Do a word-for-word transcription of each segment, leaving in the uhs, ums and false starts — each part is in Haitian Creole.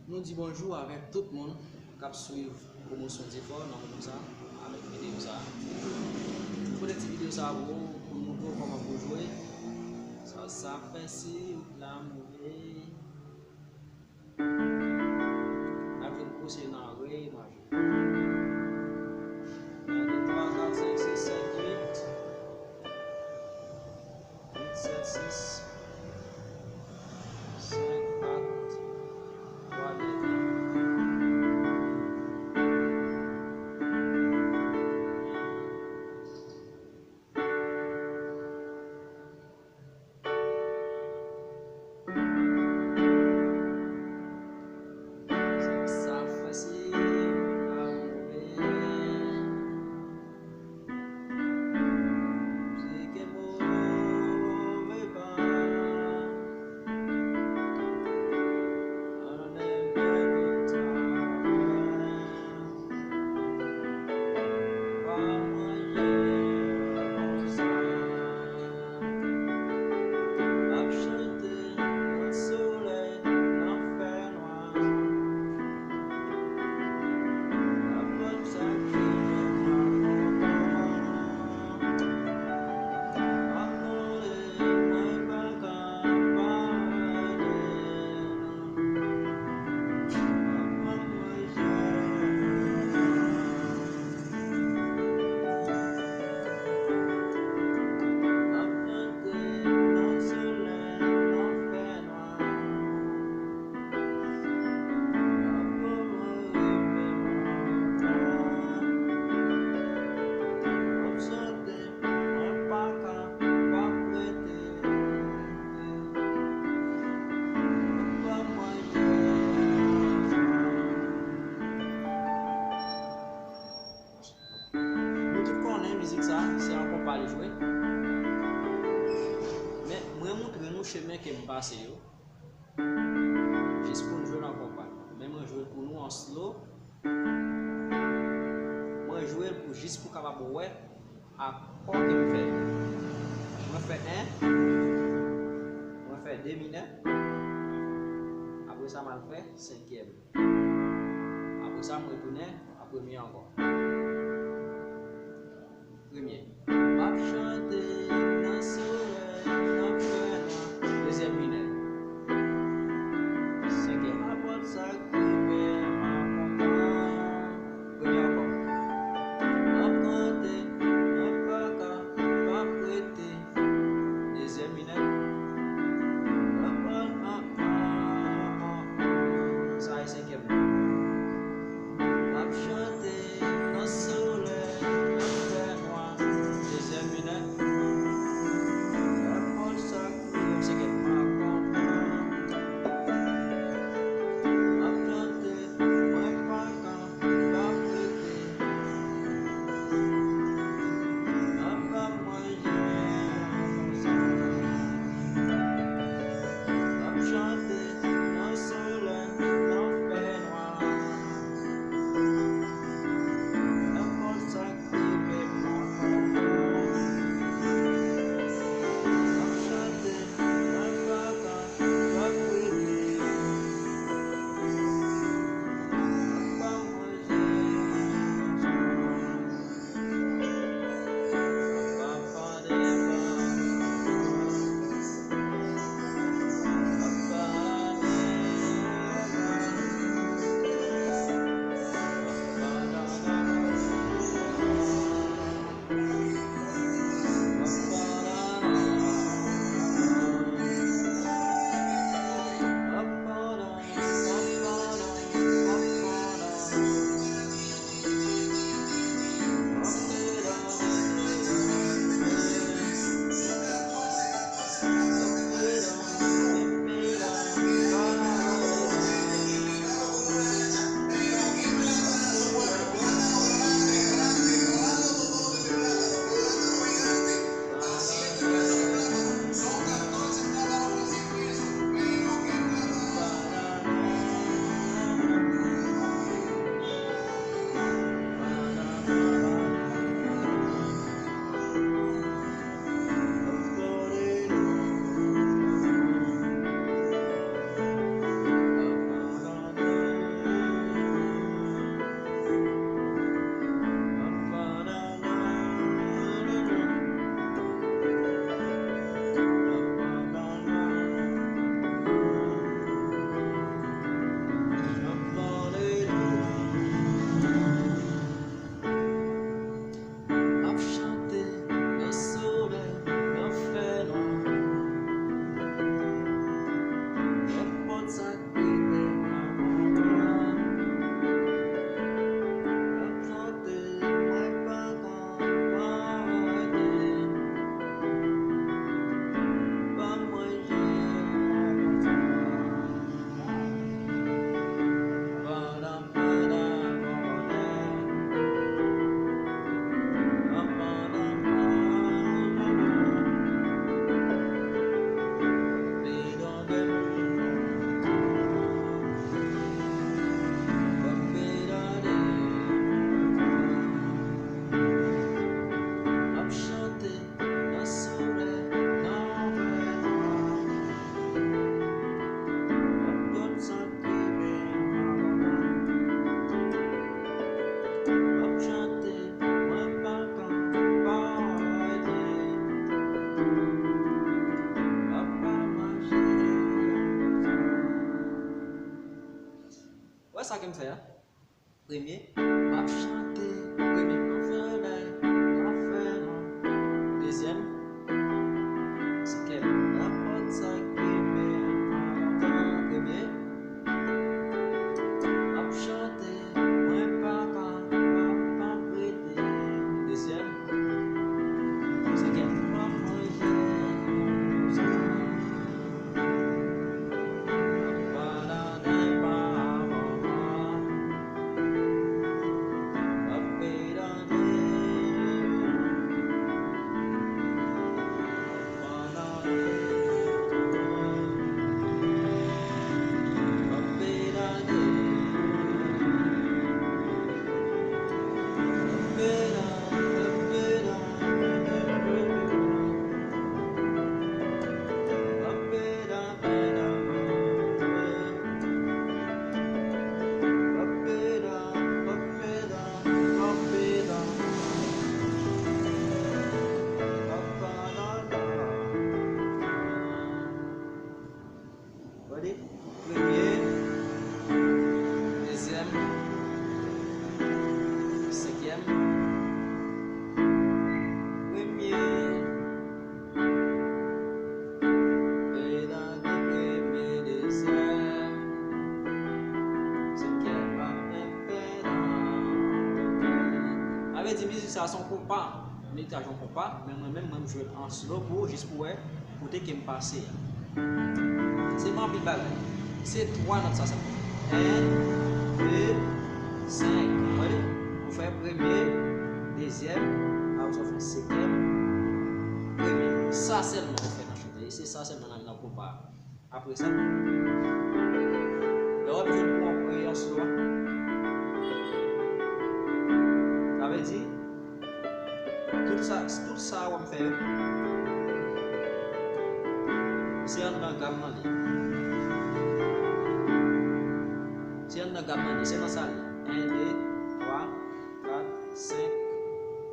Nou di bonjou avèk tout moun k ap swiv Pwomosyon Difor nan moman sa, avèk videyo sa. Pote ti videyo sa pou ou, pou nou montre w kòman pou jwe. Sa, sa fè si w la move. N ap jwenn kou se nan re majè. Nan de, twa, kat, senk, sis, sèt, uit. Uit, sèt, sis, senk, kat, twa, de, en. Sa fasil pa move. Se ke move pa. An nenpòt tan. Pa manje konsa. Ap chante nan solèy, nan fènwa. Ap mande sa ki fè mwen kontan. Ap mande mwen pa ka pa rete. Ap manje. Ap chante nan solèy, nan fènwa. Ap ban mwen reve mwen kontan. Ap chante, mwen pa ka, pa prete. Ap ban manje. Nou tout konnen mizik sa, se yon konpa li jwe. Men, mwen montre nou chemen ke m pase yo. Jis pou n jwe nan konpa. Men mwen jwe l pou nou an slow. Mwen jwe l pou jis pou kapab wè akò ke m fè. Mwen fè en, mwen fè de minè. Apre sa, m al fè senkyèm. Apre sa, m retounen a premye ankò. Premye. M ap chante nan solèy, nan fènwa. Dezyèm minè. Senkyèm. Nenpòt sa k rive m ap kontan. Premye ankò. M ap chante, mwen pa ka, pa prete. Dezyèm minè. Sa e senkyèm nan. M ap chante nan solèy, nan fènwa. Sa ke m fè a. Premye, m ap chante. Premye, m ap fè lè, m ap fè non. Dezyèm, se kè m ap pòt sa ki pi enpòtan. Premye, m ap chante, mwen pa ka, pa, pa prete. Dezyèm, se kè m ap manje. Ready? Premye, dezyèm, senkyèm. Premye, premye, dezyèm, senkyèm, pa menm pè nan. Sa vle di mizik sa se yon konpa. Mizik sa se yon konpa, men mwen menm, mwen m jwe l an slow pou ou, jis pou wè kote ke m pase a. Se pa anpil bagay. Se twa nòt sa sèlman. En, de, senk. Ou wè li? Ou fè premye, dezyèm, apre sa ou fè senkyèm, premye. Sa sèlman ou fè nan chante. E se sa sèlman nan, nan konpa a. Apre sa, lè w ap jwe l pou w premye an sou a, sa vle di, tout sa, tout sa w ap fè yo, se anndan gam nan li ye. Se anndan gam nan li ye. Se nan sa li ye. En, de, twa, kat, senk,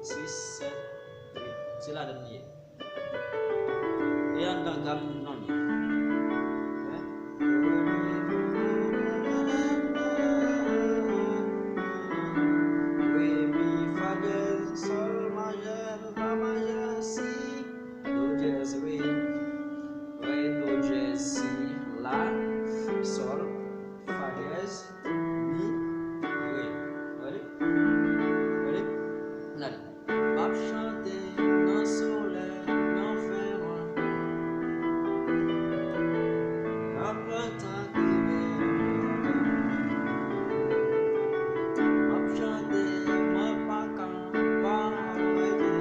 sis, sèt, uit. Se ladan l li ye. E anndan gam nan li. Re, mi, fa dyèz, sòl majè, la majè, si, do dyèz, re, re, do dyèz, si, la, sòl, fa dyèz, mi, re. Ready? Ready? N ale. M ap chante nan solèy, nan fè vwa. K ap atak rive. M ap chante, mwen pa ka pa rete.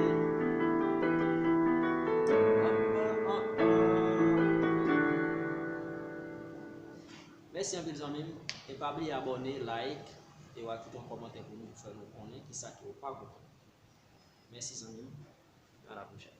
M ap, m ap, m ap. Mèsi anpil zanmi m. E pa bliye abòne, like, e w a kite yon kòmantè pou nou, pou fè nou konnen kisa ke w pa konprann. Mèsi zanmi m. A la pwochèn.